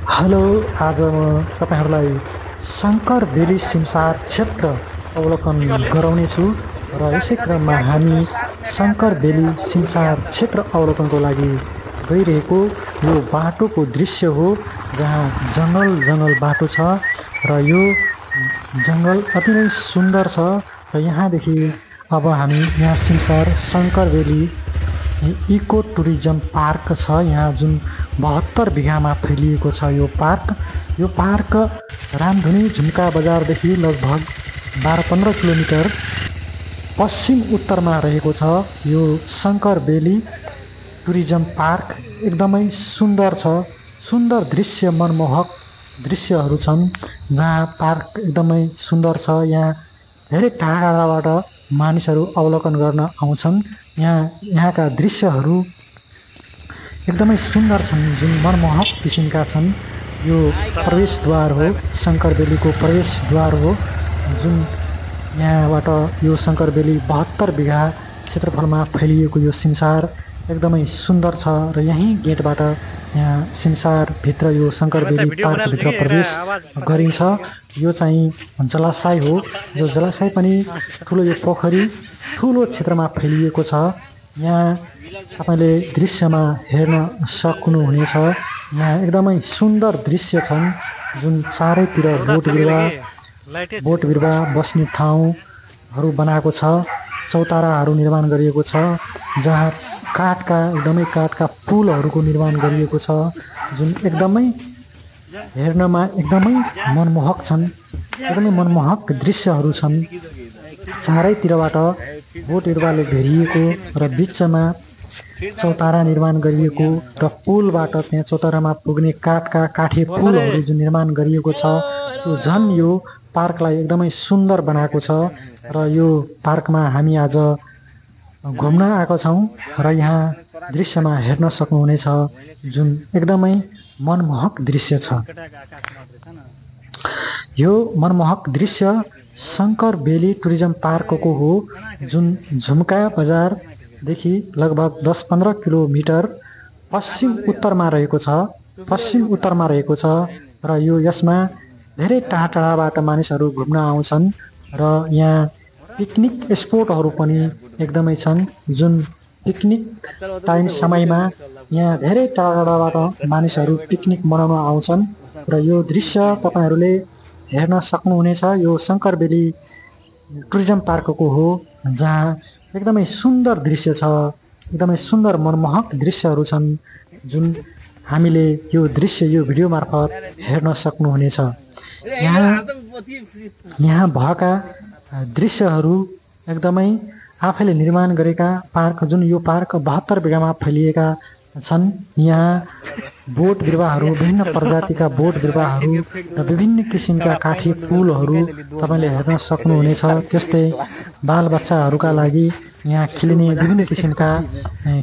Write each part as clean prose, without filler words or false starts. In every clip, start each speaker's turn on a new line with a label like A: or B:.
A: Hello, आज म तपाईहरुलाई शंकर बेली सिमसार क्षेत्र अवलोकन गराउनेछु र यसै क्रममा हामी शंकर बेली सिमसार क्षेत्र अवलोकनको लागि गइरहेको यो बाटोको दृश्य हो, जहाँ जंगल बाटो छ र यो जंगल अति नै सुन्दर छ र यहाँदेखि अब हामी यहाँ सिमसार शंकर बेली इको टुरिज्म पार्क छ। यहाँ जुन 72 बिघामा फैलिएको छ यो पार्क रामधुनी झुम्का बजारदेखि लगभग 12-15 किलोमिटर पश्चिम उत्तरमा रहेको छ। यो शंकर बेली टुरिज्म पार्क एकदमै सुन्दर छ। सुन्दर दृश्य, मनमोहक दृश्यहरू छन् जहाँ पार्क एकदमै सुन्दर छ। यहाँ धेरै टाढाबाट मानिसहरू अवलोकन गर्न आउँछन्। यहाँका दृश्यहरू एकदमै सुन्दर छन्, जुन मनमोहक किसिमका छन्। यो प्रवेशद्वार हो, शंकर बेलीको प्रवेशद्वार हो, जुन यहाँबाट यो शंकर बेली 72 बिघा क्षेत्रफलमा फैलिएको यो सिमसार एकदमै सुन्दर छ र यही गेटबाट यहाँ सिमसार भित्र यो शंकर बेली पार्क भित्र प्रवेश गरिन्छ। यो चाहिँ जलाशय हो, जो जलाशय पनि ठुलो, यो पोखरी ठुलो क्षेत्रमा फैलिएको छ। यहाँ तपाईले दृश्यमा हेर्न सक्नुहुनेछ। यहाँ एकदमै सुन्दर दृश्य छन्, जुन चारैतिर बोट बिरुवा बस्ने ठाउँहरू बनाएको छ। चौताराहरू निर्माण गरिएको छ, जहाँ काठका पुलहरूको निर्माण गरिएको छ, जुन एकदमै हेर्नमा एकदमै मनमोहक छन्। एकदमै मनमोहक दृश्यहरू छन्। चारैतिरबाट बोट बिरुवाले घेरिएको र बिचमा चौतारा निर्माण गरिएको र पुलबाट त्यहाँ चौतारामा पुग्ने काठे पुलहरू जुन निर्माण गरिएको छ, त्यो झन् यो पार्कलाई एकदमै सुन्दर बनाएको छ। र यो पार्कमा हामी आज घुम्न आएको छौँ र यहाँ दृश्यमा हेर्न सक्नुहुनेछ, जुन एकदमै मनमोहक दृश्य छ। यो मनमोहक दृश्य शंकर बेली टुरिज्म पार्कको हो, जुन झुम्का बजारदेखि लगभग 10-15 किलोमिटर पश्चिम उत्तरमा रहेको छ र यो यसमा धेरै टाढाबाट मानिसहरू घुम्न आउँछन् र यहाँ पिकनिक स्पोटहरू पनि एकदमै छन्। जुन पिकनिक टाइम समयमा यहाँ धेरै टाढाबाट मानिसहरू पिकनिक मनाउन आउँछन् र यो दृश्य तपाईहरूले हेर्न सक्नुहुनेछ। यो शंकर बेली टुरिज्म पार्कको हो, जहाँ एकदमै सुन्दर दृश्य छ, एकदमै सुन्दर मनमोहक दृश्यहरू छन्, जुन हामीले यो दृश्य यो भिडियो मार्फत हेर्न सक्नुहुनेछ। यहाँ भएका दृश्यहरू एकदमै आफैले निर्माण गरेका पार्क, जुन यो पार्क 72 बिघामा फैलिएका छन्। यहाँ बोट बिरुवाहरू, विभिन्न प्रजातिका बोट बिरुवाहरू र विभिन्न किसिमका काठी पुलहरू तपाईले हेर्न सक्नुहुनेछ। त्यस्तै बालबच्चाहरूका लागि यहाँ खेल्ने विभिन्न किसिमका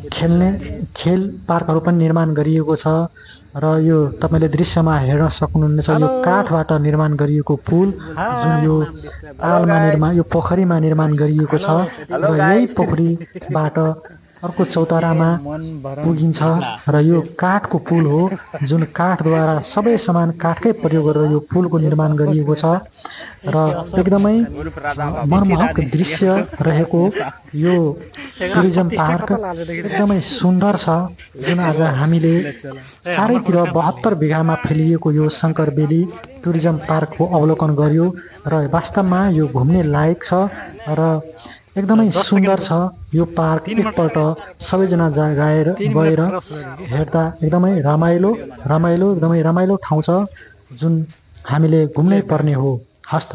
A: खेल पार्कहरू पनि निर्माण गरिएको छ र यो तपाईले दृश्यमा हेर्न सक्नुहुनेछ। यो काठबाट निर्माण गरिएको पुल, जुन यो यो पोखरीमा निर्माण गरिएको छ र यही पोखरीबाट अर्को चौतारामा पुगिन्छ र यो काठको पुल हो, जुन काठद्वारा सबै सामान काठकै प्रयोग गरेर यो पुलको निर्माण गरिएको छ र एकदमै मनमोहक दृश्य रहेको यो टुरिज्म पार्क एकदमै सुन्दर छ। जुन आज हामीले चारैतिर 72 बिघामा फैलिएको यो शंकर बेली टुरिज्म पार्कको अवलोकन गर्यो र वास्तवमा यो घुम्ने लायक छ र एकदमै सुन्दर छ। यो पार्क एकपल्ट सबैजना गएर हेर्दा एकदमै रमाइलो ठाउँ छ, जुन हामीले घुम्नै पर्ने हो। हस्त।